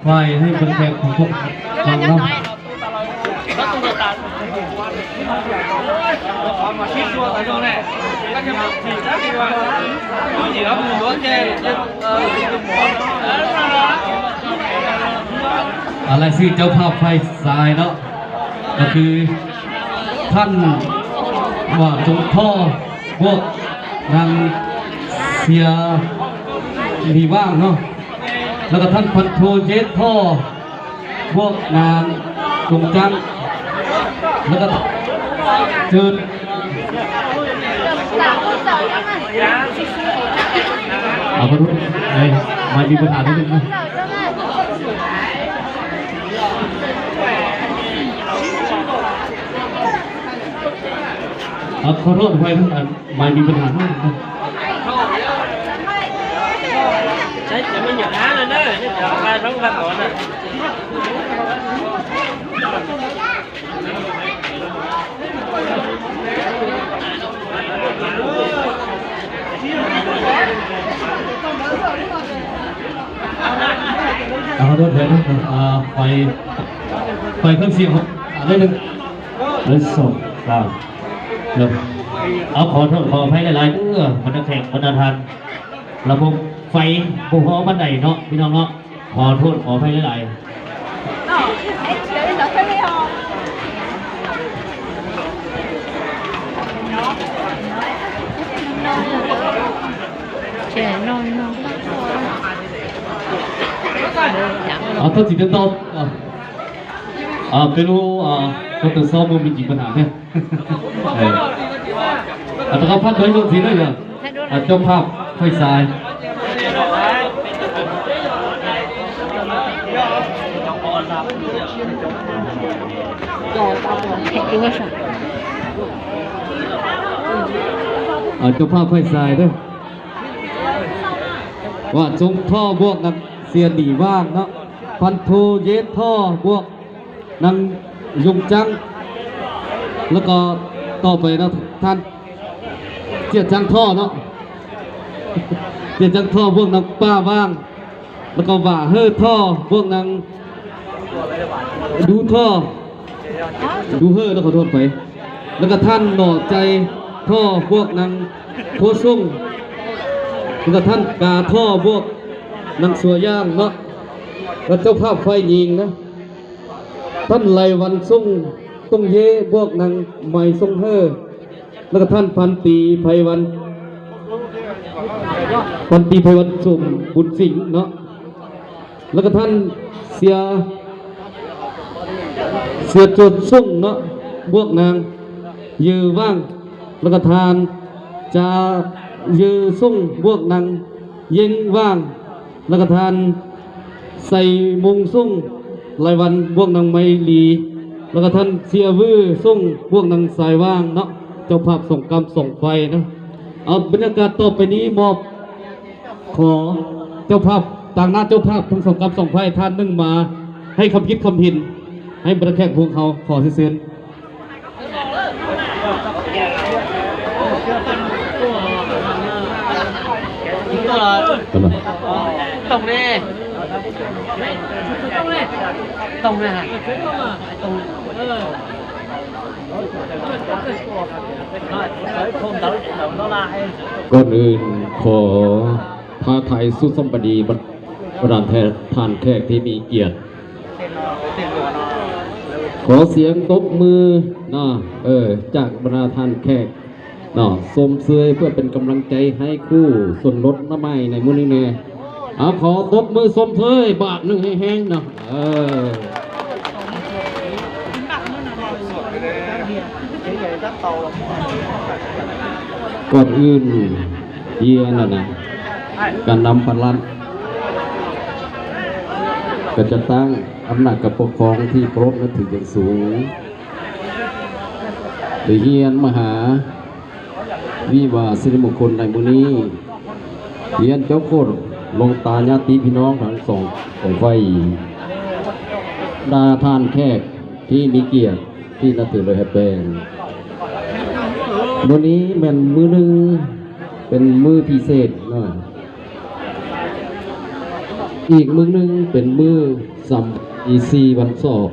ໄວ້ໃຫ້ເບິ່ງແຂກຂອງພວກເຮົາເນາະ. ອາ ລາຍຊື່ເຈົ້າພາບຝ່າຍຊາຍເນາະ ກໍຄືທ່ານ ວ່າ ຈົງທໍ່ ບວກນາງ ເຊຍ ນີວ່າງເນາະ ແລ້ວກໍທ່ານ ພັນໂທ ເຢດທໍ່ ບວກນາງ ຈົງຈັງ ແລ້ວກໍເຈີນ ເອົາ ຂໍໂທດ ໄມ ໄມມີບັນຫານິດໜຶ່ງນະ. ເອົາ ຂໍໂທດ ໄມ ໄມມີບັນຫາໜ້ອຍໜຶ່ງນະ. ໃຊ້ແຕ່ມັນຢ່າງນັ້ນນະເດີ ນີ້ຈະມາທັງພັກກ່ອນນະ. ເອົາ ຂໍໂທດເດີ ອ່າ ໄຟ ໄຟເຄື່ອງສຽງ ອ່າ ໜ້ອຍໜຶ່ງ ໜຶ່ງ ສອງ ສາມ ເນາະ. ເອົາ ຂໍໂທດ ຂໍອະໄພຫຼາຍໆເດີ ບັນດາແຂກ ບັນດາທ່ານ ລະບົບໄຟບໍ່ພໍປານໃດເນາະ ພີ່ນ້ອງເນາະ. ຂໍໂທດ ຂໍອະໄພຫຼາຍໆ. ເອົາ ເທົ່າທີ່ເດີນຕໍ່ ເອົາ ເປັນ ເອົາ ເປັນ ເອົາ ເປັນ ເອົາ ບໍ່ມີຈິງບັນຫາເດີ. ເອີ ອັດຕະກະພັດໂດຍລົງທີ່ເດີ ເຈົ້າພາບຝ່າຍຊາຍ. ເຈົ້າພາບຝ່າຍຊາຍເດີ ວ່າ ຈົງທໍ່ ບວກນາງ ເຊຍ ໜີຫວ່າງ ເນາະ ພັນໂທ ເຢດທໍ່ ບວກ ນາງ ຍົງຈັງ ແລ້ວກໍຕໍ່ໄປເນາະ ທ່ານ ເຈຍຈັງທໍ່ ເນາະ ເຈຍຈັງທໍ່ ບວກນາງ ປ້າຫວ່າງ ແລ້ວກໍ ຫວາເຮີທໍ່ ບວກນາງ ດູທໍ່ ດູເຮີ ເນາະ ຂໍໂທດໄປ ແລ້ວກໍທ່ານ ໜໍໃຈ ທໍ້ ບວກນາງ ໂຄຊົງ ແລ້ວກໍທ່ານ ກາທໍ້ ບວກນາງ ສັວຢ່າງ ເນາະ ແລະ ເຈົ້າພາບຝ່າຍຍິງນະ ທ່ານ ໄລວັນ ຊົງ ຕົງເຢ ບວກນາງ ໄມ ຊົງເຮີ ແລ້ວກໍທ່ານ ພັນຕີ ໄພວັນ ພັນຕີ ໄພວັນ ສົມບຸນສິງ ເນາະ ແລ້ວກໍທ່ານ ເຊຍ ເຊຍ ໂຈນ ຊົງ ເນາະ ບວກນາງ ເຢີ ຫວ່າງ ແລ້ວກໍທ່ານ ຈາ ເຢີ ຊົງ ບວກນາງ ເຢັງ ຫວ່າງ ແລ້ວກໍທ່ານ ໄຊມົງ ຊົງ ລາຍວັນ ບວກນາງ ໄມລີ ແລ້ວກໍທ່ານ ເຊຍ ວື ຊົງ ບວກນາງ ສາຍຫວ່າງ ເນາະ ເຈົ້າພາບສອງກ້ຳສອງໄຟເນາະ. ເອົາ ບັນຍາກາດຕໍ່ໄປນີ້ມອບ ຂໍເຈົ້າພາບ ຕາງໜ້າເຈົ້າພາບທັງສອງກ້ຳສອງໄຟທ່ານໜຶ່ງມາໃຫ້ຄຳຄິດຄຳເຫັນໃຫ້ບັນດາແຂກພວກເຮົາ ຂໍເຊີນ. ຕົງນີ້ ຕົງນີ້ ຕົງ ກ່ອນອື່ນຂໍ ພາໄທສຸດສຳບາຍດີ ບັນດາທ່ານແຂກທີ່ມີກຽດ. ຂໍສຽງຕົບມືເນາະ ເອີ ຈາກບັນດາທ່ານແຂກເນາະ ຊົມເຊີຍເພື່ອເປັນກຳລັງໃຈໃຫ້ຄູ່ຊົນລົດນ້ຳໃໝ່ໃນມື້ນີ້ແດ່. ເອົາ ຂໍຕົບມືຊົມເຊີຍບາດໜຶ່ງແຮງໆເນາະ ເອີ. ກ່ອນອື່ນ ເອີ ນັ້ນນະ ການນຳພັນລັດ ກະຈັດຕັ້ງອຳນາດການປົກຄອງທີ່ເຄົາລົບນັບຖືຢ່າງສູງ ໄດ້ຮຽນມະຫາວິວາສິລິມຸງຄຸນໃນມື້ນີ້ ຮຽນຈົບໂຄດລົງຕາຍາດຕິພີ່ນ້ອງທັງສອງຂອງໄຟ ບັນດາທ່ານແຂກທີ່ມີກຽດທີ່ນັບຖື ແລະ ຮັກແພງ. ມື້ນີ້ແມ່ນມື້ໜຶ່ງ ເປັນມື້ພິເສດເນາະ. ໃນ ອີກມື້ໜຶ່ງເປັນມື້ສຳຄັນ ອີກສີ່ວັນສອບ